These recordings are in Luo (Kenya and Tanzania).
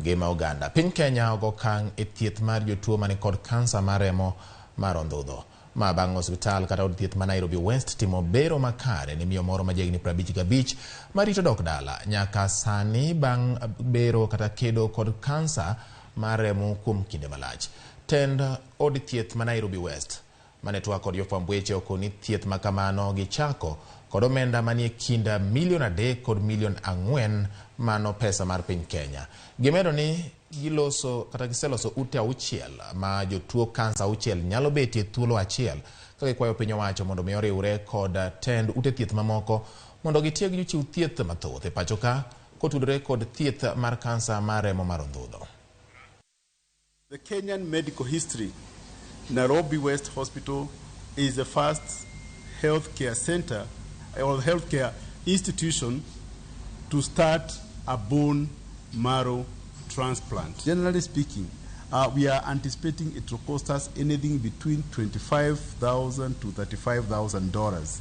Ngima oganda. Piny Kenya ogo okang' e thieth mar jotuo mani kod kansa mar remo mar ondhudho. Ma bang' osiptal kata od thieth ma Nairobi West timo bero makare ne miyo moro ma jahigni 55 marito dok dala nyaka sani bang' bero kata kedo kod kansa mar remo kuom kinde malach. Tend od thieth ma Nairobi West mane twak kod jofwamb weche okoni thieth ma kamano gichako kod omenda manie kind milion 3 kod milion 4 mano pesa mar piny Kenya. Gimedo ni giloso kata giseloso ute 6 ma jotuo kansa 6 nyalo betie thuolo achiel ka gikwayo piny owacho mondo mi oriwre kod tend ute thieth mamoko mondo gitieg jochiw thieth mathoth e pacho ka kotudore kod thieth mar kansa mar remo mar ondhudho. The Kenyan medical history, Nairobi West Hospital is the first healthcare center or healthcare institution to start a bone marrow transplant. Generally speaking, we are anticipating it will cost us anything between $25,000 to $35,000.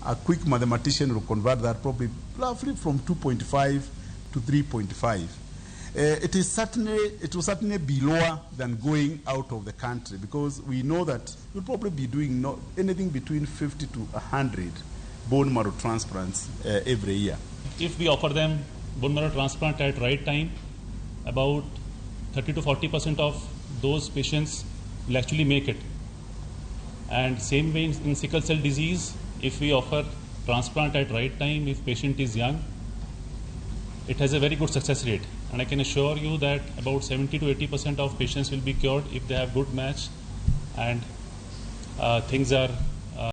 A quick mathematician will convert that probably roughly from 2.5 to 3.5. It will certainly be lower than going out of the country, because we know that we'll probably be doing not anything between 50 to 100 bone marrow transplants every year. If we offer them bone marrow transplant at right time, about 30 to 40% of those patients will actually make it. And same way in sickle cell disease, if we offer transplant at right time, if patient is young, it has a very good success rate. And I can assure you that about 70 to 80% of patients will be cured if they have good match and things are